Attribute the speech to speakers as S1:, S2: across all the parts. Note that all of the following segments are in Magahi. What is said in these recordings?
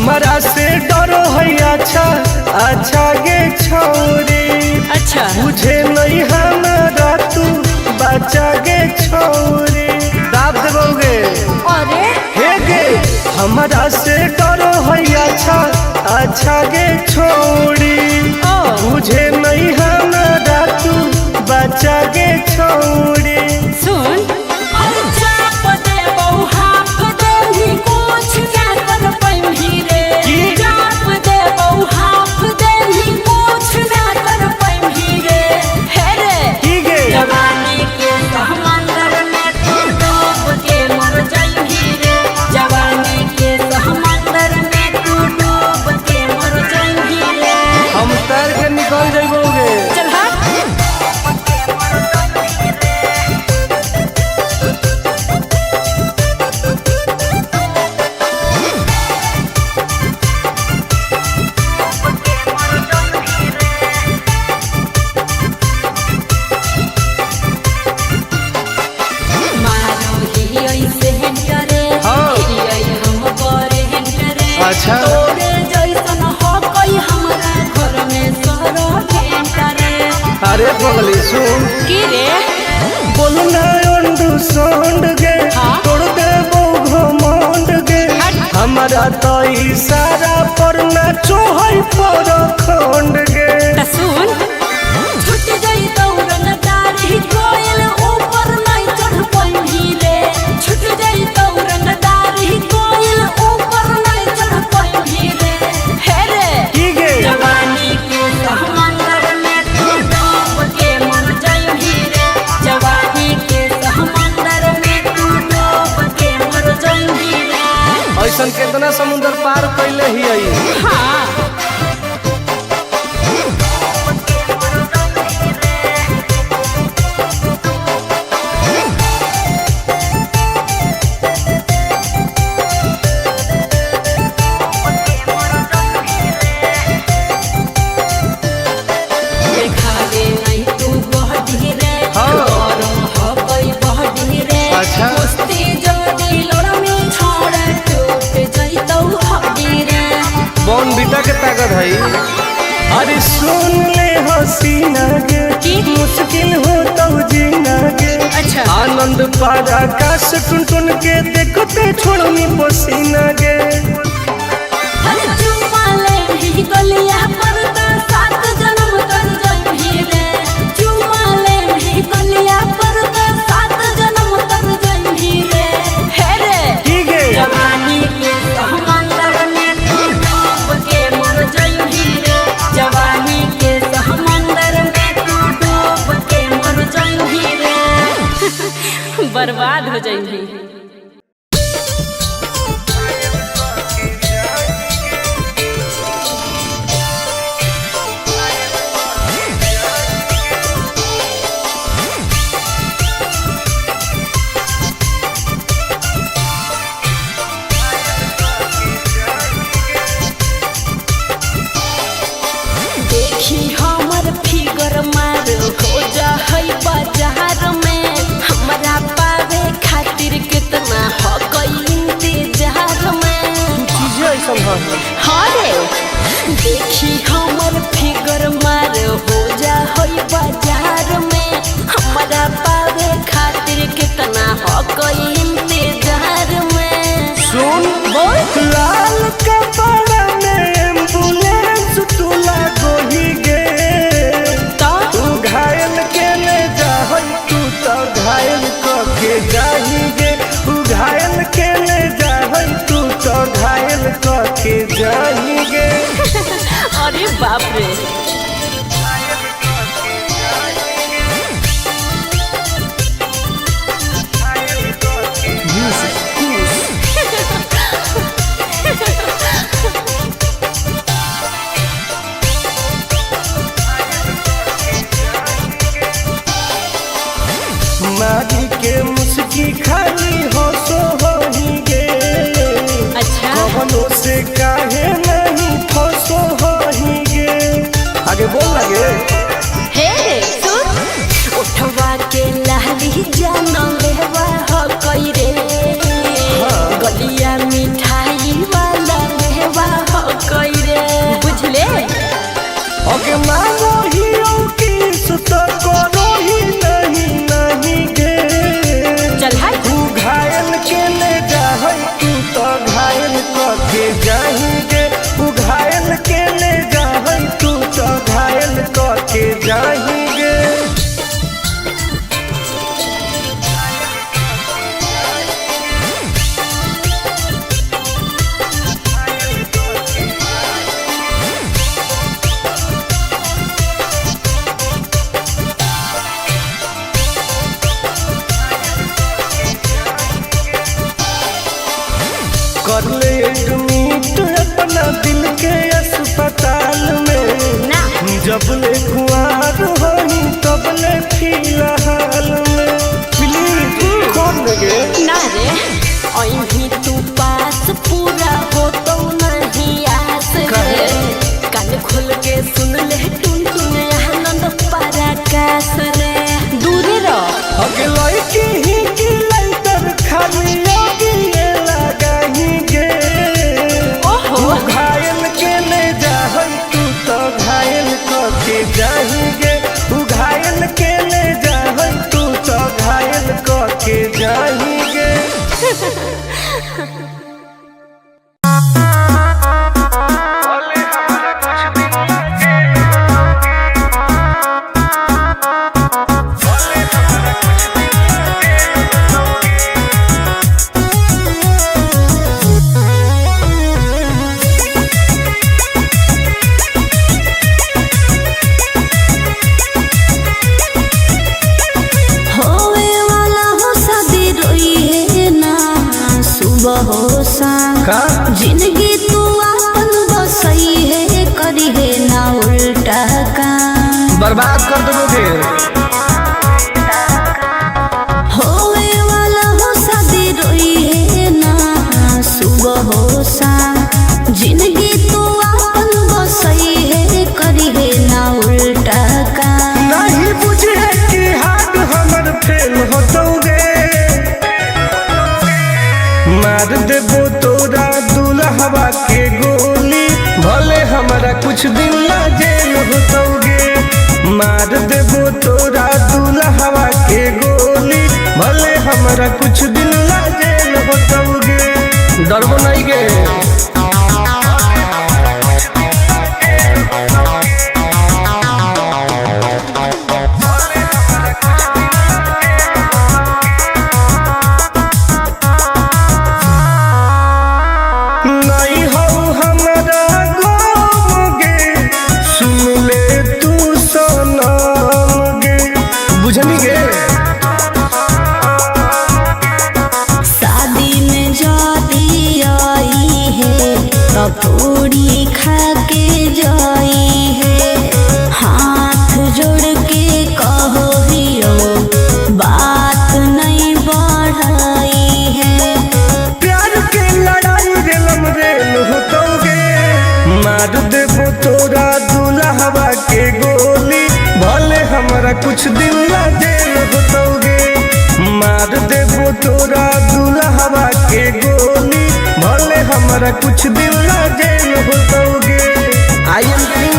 S1: हमरा से डरो है अच्छा अच्छा गे छौरी।
S2: अच्छा।
S1: बुझे नहीं हमरा तू बच्चा गे छौरी। दाब देबोगे।
S2: अरे
S1: हे गे हमरा से डरो है अच्छा अच्छा गे छौरी।
S2: ओ।
S1: बुझे नहीं हमरा तू बच्चा गे छौरी।
S2: सुन
S1: की? की गे?
S2: जवानी के समंदर में तू डूब के मर जाइबी रे, जवानी के समंदर में तू डूब के मर जाइबी रे।
S1: हम तैर के निकल जइबोगे।
S2: चल हट। मारो ही ऐसे करे,
S1: हाँ।
S2: ही हम करे करे।
S1: अच्छा।
S2: तोरे जैसन हो कोई हमरा घर में सरो करे।
S1: अरे बगली सुन।
S2: की रे?
S1: बोलना अंडू सोंड गे।
S2: हाँ?
S1: तोड़ देबो घमंड गे।
S2: हट।
S1: हमरा तो इशारा पर नाचो है पर खंड गे।
S2: त सुन छूट गई दौड़न दाढ़ी कोयल ऊपर नहीं चढ़ पैभी रे, छूट गई दौड़न दाढ़ी कोयल ऊपर नहीं चढ़ पैभी रे। हे रे
S1: की गे?
S2: जवानी के समंदर में तू डूब के मर जाइबी रे, जवानी के समंदर में तू डूब के मर जाइबी रे।
S1: ऐसन केतना समुंदर पार कैले ही आई।
S2: हाँ। देखावे नहीं तू बहडी रे,
S1: हाँ।
S2: गरम हकई बहडी रे।
S1: अच्छा।
S2: कुश्ती जदी लड़मी छोड़ टूट जइतौ हड्डी रे।
S1: बॉन बीटा के ताकत है। अरे सुन ले हसीना गे।
S2: की?
S1: मुश्किल हो तो जीना गे।
S2: अच्छा।
S1: आनंद पार आकाश टुन टुन के देखते छोड़नी पसीना गे।
S2: हर चुम्मा ले भी गलिया पर त सात जन्म कर जइबी रे, चुम्मा ले भी गलिया पर त सात जन्म कर जइबी रे। हे रे
S1: की गे?
S2: जवानी के समंदर में तू डूब के मर जाइबी रे, जवानी के समंदर में तू डूब के मर जाइबी रे, बर्बाद हो जाइबी। देखी हमर फिगर मार हो जा है बाजार में, हमरा पावे खातिर कितना हो इंतजार में।
S1: चीजें ऐसन है।
S2: हाँ रे देखी हमर फिगर मार हो जा है बाजार में, हमरा पावे खातिर कितना हो इंतजार में।
S1: सुन
S2: बोल।
S1: लाल कपड़ा में एम्बुलेंस तू लागोही गे।
S2: तो
S1: तू घायल के ले जाहई तू तो घायल क के जाही गे। तू घायल के ले जाहई तू तो घायल क के जाही गे।
S2: अरे बाप रे।
S1: मारी के मुस्की खाली हो सो होही गे।
S2: अच्छा।
S1: कवनो से काहे नहीं फसो होही गे। आगे बोल लगे।
S2: हे सुन उठवा के लाली जान लेवा हो कई रे,
S1: हाँ।
S2: गलिया मिठाई वाला लेवा
S1: जबले कुआर होई तबले फिलहाल में। प्लीज खोल देगे।
S2: ना रे, अही तू पास पूरा हो तो नहीं आस रे। कान खोल के सुन ले टुन टुन आनंद पराकाश रे, दूरे रह।
S1: अगले की ही की लाइटर खाली आगे लगाही गे।
S2: ओहो।
S1: घायल के ले जाहई तू तो घायल कके जाही गे। उ घायल के ले जाहई तू तो घायल कके जाही गे।
S2: होवे वाला हो शादी रोई है ना सुबह हो शाम।
S1: का?
S2: जिंदगी तू अपन बसई है, करी है ना उल्टा काम।
S1: बर्बाद कर दोगे।
S2: होवे वाला हो शादी रोई है ना सुबह हो शाम। जिंदगी तू अपन बसई है, करी है ना उल्टा काम।
S1: नहीं बुझे कि हाथ हमर फेल होतौगे। मार देबो तोरा दुल्हवा के गोली, भले हमरा कुछ दिन ला जेल होतौगे। मार देबो तोरा दुल्हवा के गोली, भले हमरा कुछ दिन ला जेल होतौगे। डरबो नहीं गे। नहीं हो हमरा गम गे, सुन ले तू सनम गे। बुझनी गे?
S2: शादी में जाती आई है तो पूरी खा के जाई है। हाथ जोड़ के कहो हियो बात नहीं बढ़ाई है।
S1: प्यार के लड़ाई रेलम रेल होतौगे। मार देबो तोरा दुल्हवा के गोली, भले हमरा कुछ दिन ला जेल होतौगे। मार देबो तोरा दुल्हवा के गोली, भले हमरा कुछ दिन ला जेल होतौगे। I am king.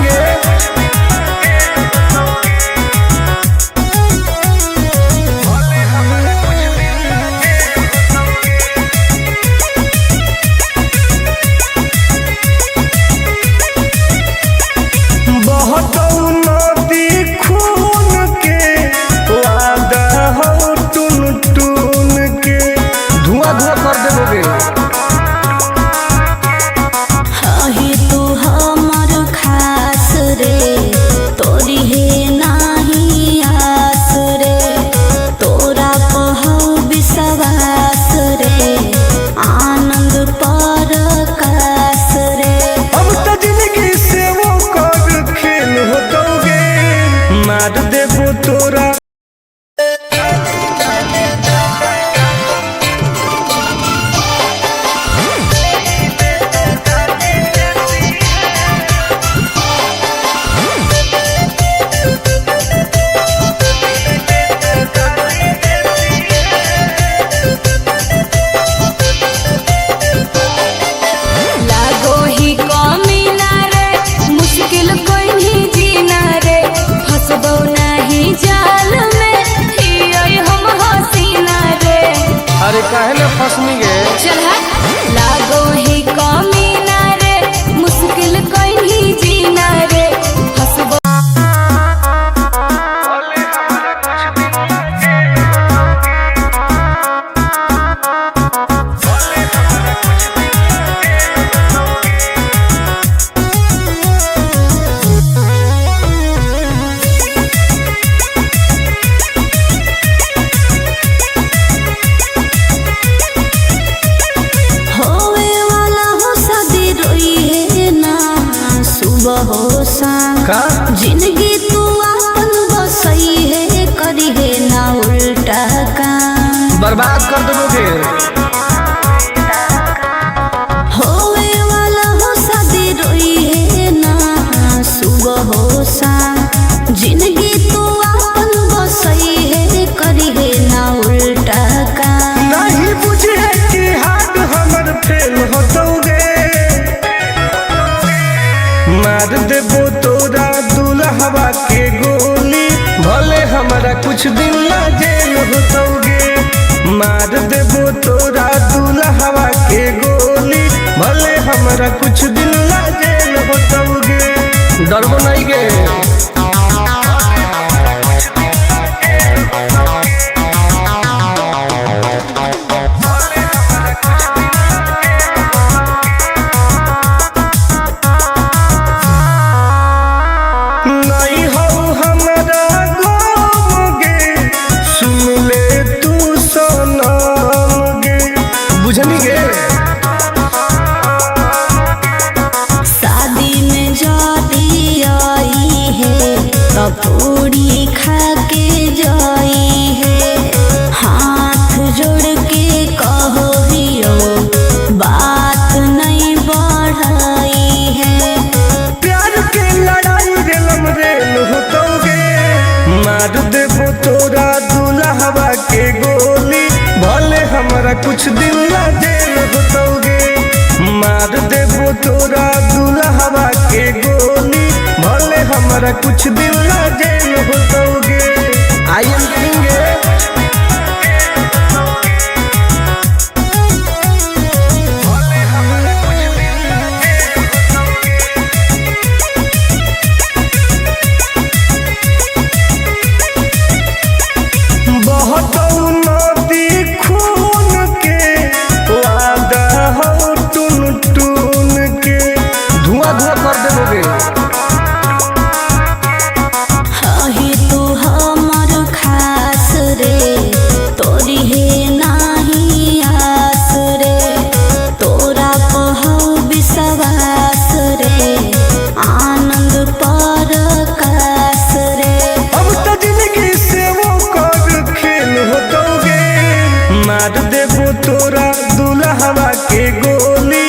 S1: बहुत नदी खून के वादा हो टून टून के, धुआं धुआं कर देबोगे।
S2: हही तू हमर खास रे, तोरी है नाही आस रे। तोरा पहौ विश्वास रे, आनंद पर कास रे।
S1: अब तो जिंदगी से वो कर खेल होतौगे। मार देबो तोरा।
S3: लागो ही कमी ना रे, मुश्किल कोई नहीं जीना रे। फसबो नहीं जाल में हियै हम हसीना रे।
S1: अरे काहे ना फसनी गे?
S3: चल हट। लागो ही कमी ना रे, मुश्किल कोई नहीं जीना रे। फसबो
S1: कुछ दिन ला जेल होतौगे। मार देबो तोरा दुल्हवा के गोली, भले हमरा कुछ दिन ला जेल होतौगे। डरबो नहीं गे। नहीं हो हमरा गम गे, सुन ले तू सनम गे, बुझनी गे।
S2: शादी में जाती आई है तब पूरी खा के जाई है, हाथ जोड़ के कहो हियो बात नहीं बढ़ाई है।
S1: प्यार के लड़ाई रेलम रेल होतौगे, मार देबो तोरा दुल्हवा के गोली, भले हमरा कुछ दिन ला जेल होतौगे। मार देबो तोरा दुल्हवा के गोली, भले हमरा कुछ दिन ला जेल होतौगे। I am king. बहतौ नदी खून के, वादा हो टून टून के, धुआं धुआं कर देबोगे।
S2: हही तू हमर खास रे, तोरी हे नाही आस रे, तोरा पहौ विश्वास रे, आनंद पर कास रे।
S1: अब तो जिंदगी से वो कर खेल होतौगे, मार देबो तोरा दुल्हवा के गोली,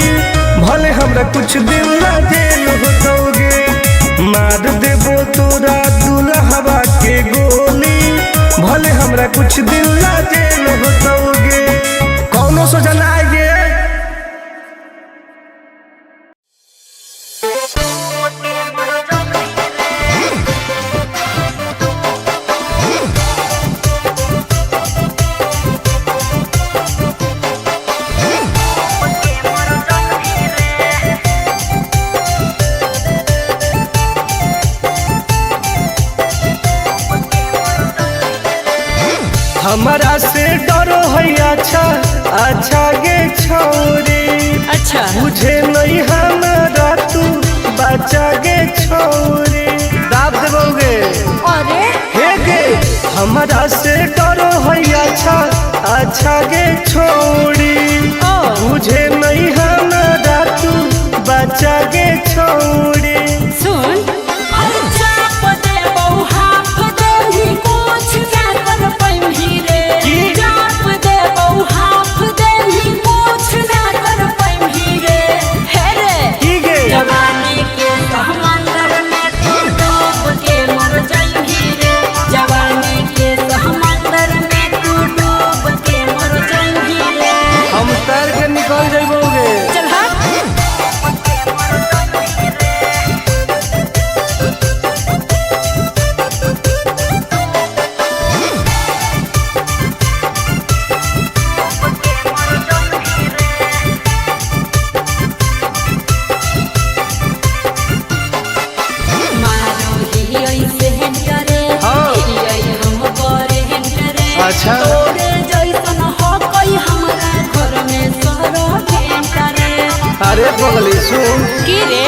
S1: भले हमरा कुछ दिन ला जेल होतौगे। मार देबो तोरा दुल्हवा के गोली, भले हमरा कुछ दिन ला जेल होतौगे। कौनो सोचना आगे। हमारा से डरो है अच्छा अच्छा गे छौरी,
S3: अच्छा
S1: बुझे नहीं हमारा तू बच्चा गे छौरी, दाब देबोगे।
S3: अरे
S1: हे गे हमारा से डरो है अच्छा अच्छा गे छौरी,
S3: ओ।
S1: बुझे नहीं हमारा तू बच्चा गे छौरी।
S3: सुन
S2: चाप दे बहु हाफ देही कुछ ना कर पैही रे,
S1: की?
S2: चाप दे बहु हाफ देही कुछ ना कर पैही रे, हे रे
S1: की गे
S2: जवानी के समंदर में तू डूब के मर जाइही रे, जवानी के समंदर में तू डूब के मर जाइही रे।
S1: हम तैर के निकल जइबोगे।
S3: चल हट।
S2: मारो ही ऐसे करे,
S1: हाँ।
S2: ही हम करे करे,
S1: अच्छा।
S2: तोरे जैसन हो कोई हमरा घर में सरो करे।
S1: अरे पगली सुन,
S3: की रे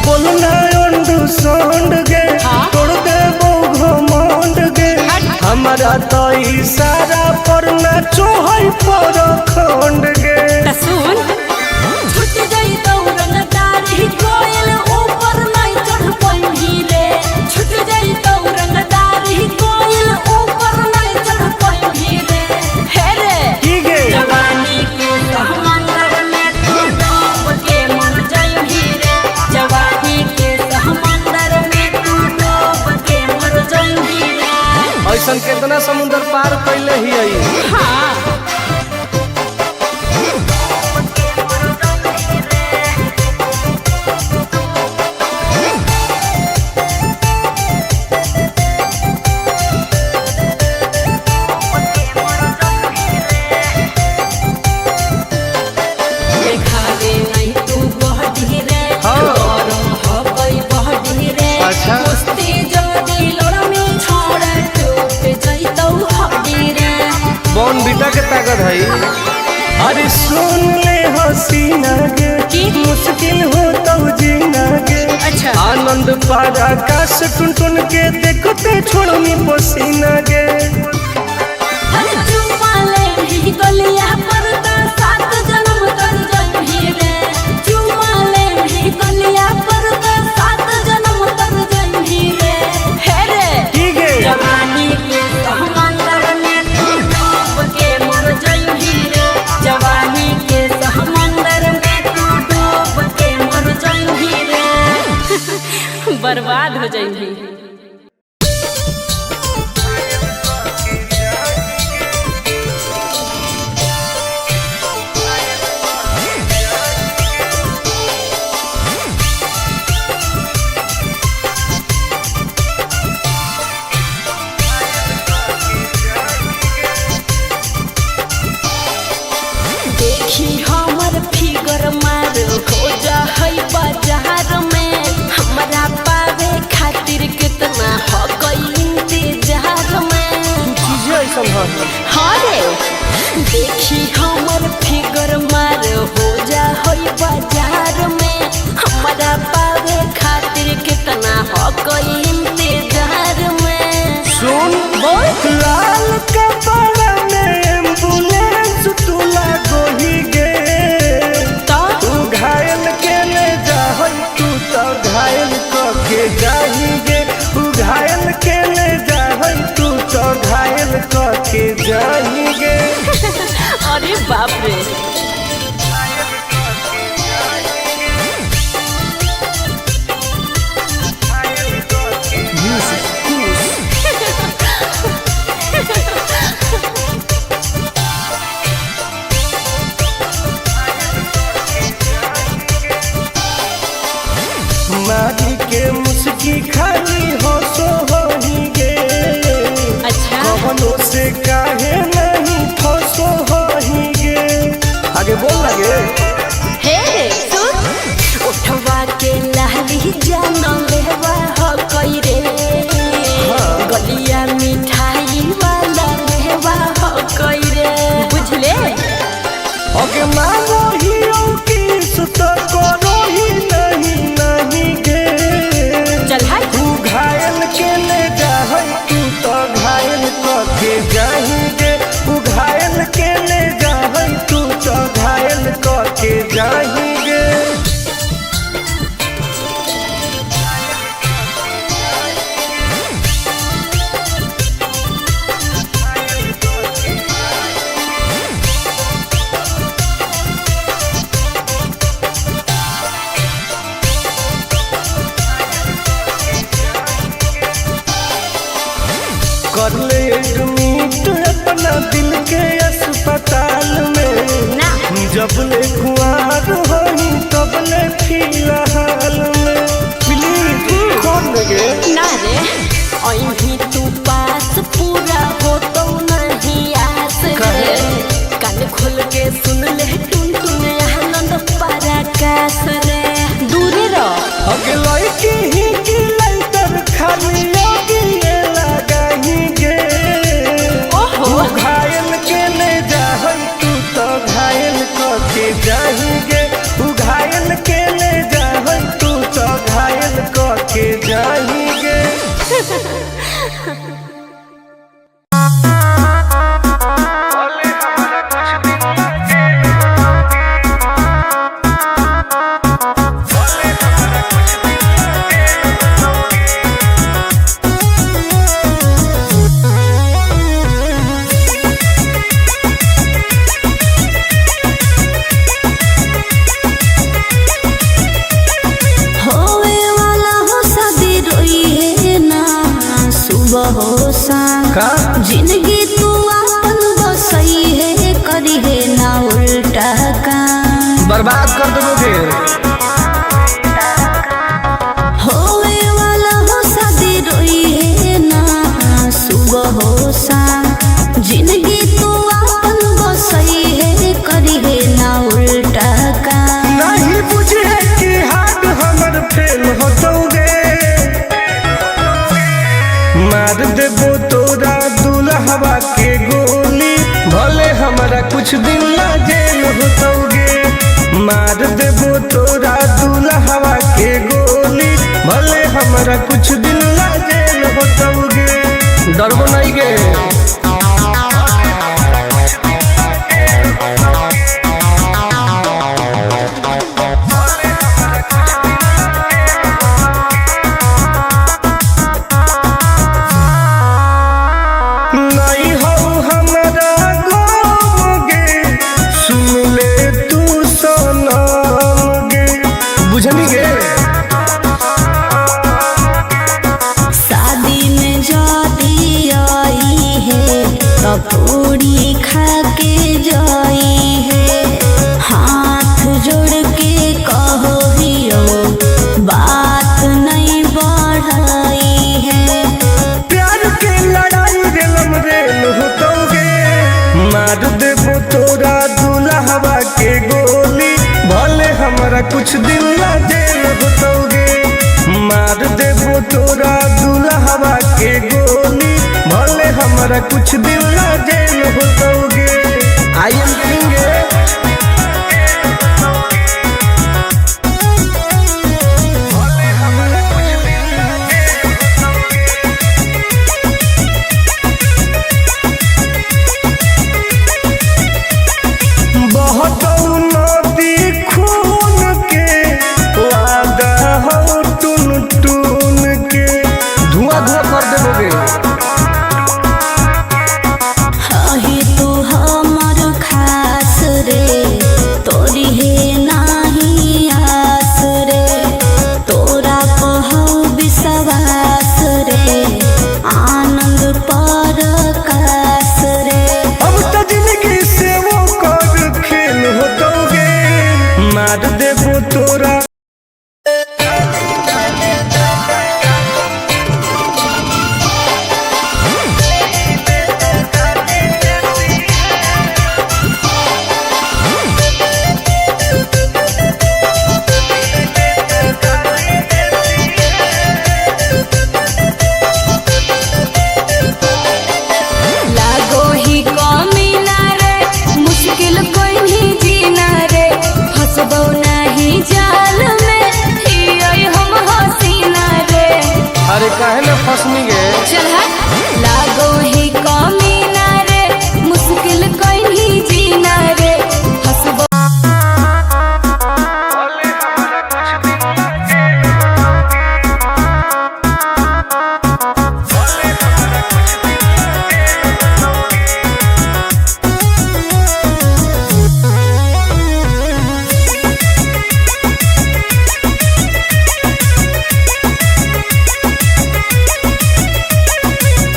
S1: बोलना अंडू सोंड गे,
S3: हाँ?
S1: तोड़ देबो घमंड गे,
S3: हट।
S1: हमारा तो इशारा पर नाचो है पर खंड गे।
S3: त सुन
S2: छूट जाई दौड़न दाढ़ी कोयल ऊपर नहीं चढ़ पैही रे, छूट जाई दौड़न दाढ़ी कोयल ऊपर नहीं चढ़ पैही रे,
S3: हे रे
S1: की गे
S2: जवानी के समंदर में तू डूब के मर जाइही रे, जवानी के समंदर में तू डूब के मर जाइही रे।
S1: ऐसन केतना समुंदर पार कैले ही आई।
S3: हाँ
S1: बॉर्नवीटा के ताकत है। अरे सुन ले हसीना गे,
S2: की?
S1: मुश्किल हो तो जीना गे।
S2: अच्छा।
S1: आनंद पारा काश टुन टुन के देखते छोड़नी पसीना गे।
S2: अरे चुम्मा ले भी गलिया पर तो सात जन्म तर जइभी रे। चुम्मा ले भी गलिया पर तो सात जन्म तर जइभी रे। हे रे
S1: की गे?
S2: जवानी के समंदर में तू डूब के मर जइभी रे। जवानी के समंदर में तू डूब के मर जइभी रे, बर्बाद हो जइभी। देखी हमर फिगर मार हो जा है बाजार में, हमरा पावे खातिर कितना हो गई इंतजार में।
S1: चीजें ऐसा है।
S2: हाँ रे, देखी हमर फिगर मार हो जा है बाजार में, हमरा पावे खातिर कितना हो गई इंतजार में।
S1: सुन
S2: बोल।
S1: लाल कपड़ा में एम्बुलेंस तू लागोही गे।
S2: तो
S1: तू घायल के ले जाहई तू तो घायल क के जाही गे। तू घायल के ले जाहई तू तो घायल क के जाही गे।
S2: अरे बाप रे।
S1: मारी के मुस्की खाली हो सो होही गे।
S2: अच्छा।
S1: कवनो से काहे नहीं फसो होही गे। आगे बोल लगे।
S2: हे सुन, उठवा के लाली जान लेवा हो कई रे। गलिया मिठाई वाला लेवा हो कई रे, बुझले।
S1: ओके मांगो ही ओ किस तो करो ही नहीं नहीं गे।
S2: चल हाय।
S1: तू घायल के ले जाहई तू तो घायल क के जाही गे। तू घायल के ले जाहई तू तो घायल क के जाही गे। कर ले एडमिट अपना दिल के अस्पताल में।
S2: ना।
S1: जब ले कुआर होही तब ले फिलहाल में। प्लीज कौन लगे।
S2: ना रे, अही तू पास पूरा हो तो नहीं आस रे। कान खोल के सुन ले टुन टुन आनंद पराकाश रे, दूरे रह।
S1: अगे लड़की ही की लाइटर खाली लगी लगाही गे।
S2: ओहो।
S1: तू घायल के ले जाहई तू तो घायल क के जाही गे। तू घायल के ले जाहई तू तो घायल क के जाही गे।
S3: होवे वाला हो शादी रोई है ना सुबह हो शाम।
S1: का?
S3: जिंदगी तू अपन बसई है करी है ना उल्टा काम।
S1: बर्बाद कर देबो फिर।
S3: होवे वाला हो शादी रोई है ना सुबह हो शाम। जिंदगी तू अपन बसई है करी है ना उल्टा काम।
S1: नहीं बुझे कि हाथ हमर फेल होतौगे। मार देबो तोरा दुल्हवा के गोली, भले कुछ दिन ला जेल होतौगे। मार देबो तोरा दुल्हवा के गोली, भले हमरा कुछ दिन ला जेल होतौगे। डरबो नहीं गे। नहीं हो हमरा गम गे, सुन ले तू सनम गे। बुझनी गे?
S2: शादी में जाती आई है तो पूरी खा के जाई है, हाथ जोड़ के कहो हियो बात नहीं बढ़ाई है।
S1: प्यार के लड़ाई रेलम रेल होतौगे। मार देबो तोरा दुल्हवा के गोली, भले हमरा कुछ दिन ला जेल होतौगे। मार देबो तोरा दुल्हवा के गोली, भले हमरा कुछ दिन ला जेल होतौगे। I am king. बहुत नदी खून के वादा हो टून टून के, धुआं धुआं कर देबोगे।
S2: अहे तू हमर खास रे, तोरी हे नाही आस रे, तोरा पहौ विश्वास रे, आनंद पर कास रे।
S1: अब तो जिंदगी से वो कर खेल होतौगे। मार देबो तोरा।
S3: लागो ही कमी ना रे, मुश्किल कोई नहीं जीना रे, फसबो नहीं जाल में हियै हम हसीना रे।
S1: अरे काहे ना फसनी गे?
S3: चल हट। लागो ही कमी ना रे, मुश्किल कोई नहीं जीना रे, फसबो।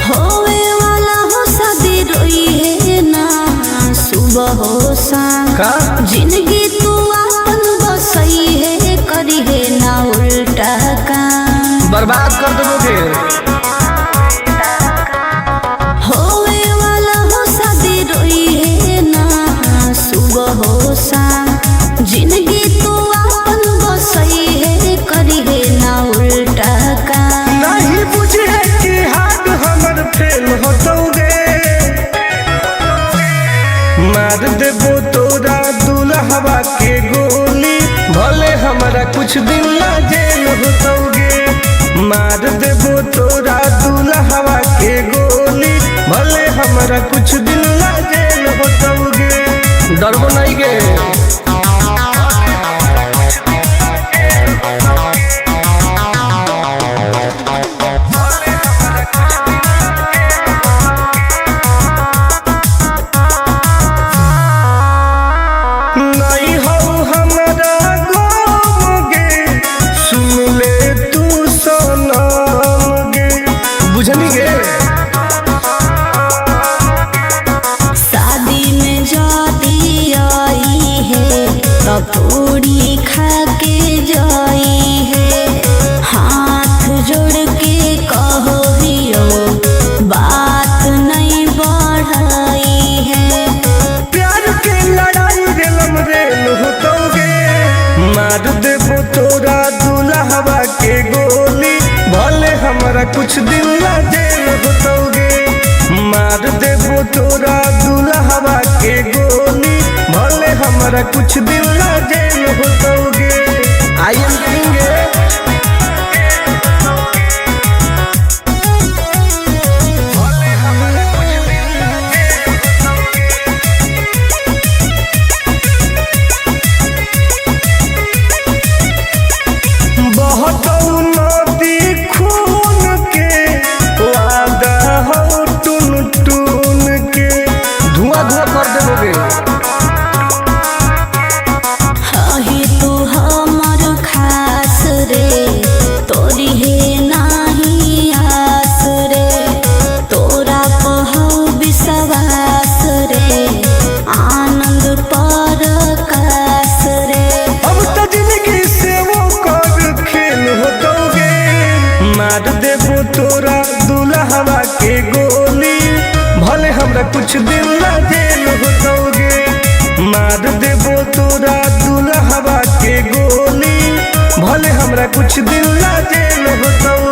S2: होवे वाला हो शादी रोई है ना सुबह हो शाम,
S1: का?
S2: जिंदगी तू अपन बसई है, करी है ना उल्टा काम।
S1: बर्बाद कर देबोगे।
S2: होवे वाला हो शादी रोई है ना सुबह हो शाम, जिंदगी तू अपन बसई है, करी है ना उल्टा काम।
S1: नहीं बुझे कि हाथ हमर फेल होतौगे। मार देबो तोरा दुल्हवा के गोली, भले हमरा कुछ दिन ला जेल होतौगे। मार देबो तोरा दुल्हवा के गोली, भले हमरा कुछ दिन ला जेल होतौगे। डरबो नहीं गे। नहीं हो हमरा गम गे, सुन ले तू सनम गे। बुझनी गे?
S2: शादी में जाती आई है तो पूरी खा के जाई है, हाथ जोड़ के कहो हियो बात नहीं बढ़ाई है।
S1: प्यार के लड़ाई रेलम रेल होतौगे। मार देबो तोरा दुल्हवा के गोली, भले हमरा कुछ दिन ला जेल होतौगे। मार देबो तोरा दुल्हवा के गोली। हमरा कुछ दिन ला जेल होतौगे। I am king. बहुत नदी खून के वादा हो टून टून के धुआं धुआं कर देबोगे।
S2: हे तू हमर खास रे, तोरी हे नाही आस रे, तोरा पहौ विश्वास रे, आनंद पर कास रे।
S1: अब तो जिंदगी से वो कर खेल होतौगे। मार देबो तोरा दुल्हवा के गोली, भले हमरा कुछ दिन ला जेल होतौगे। मार देबो तोरा दुल्हवा के गोली, भले हमरा कुछ दिन ला जेल होतौगे।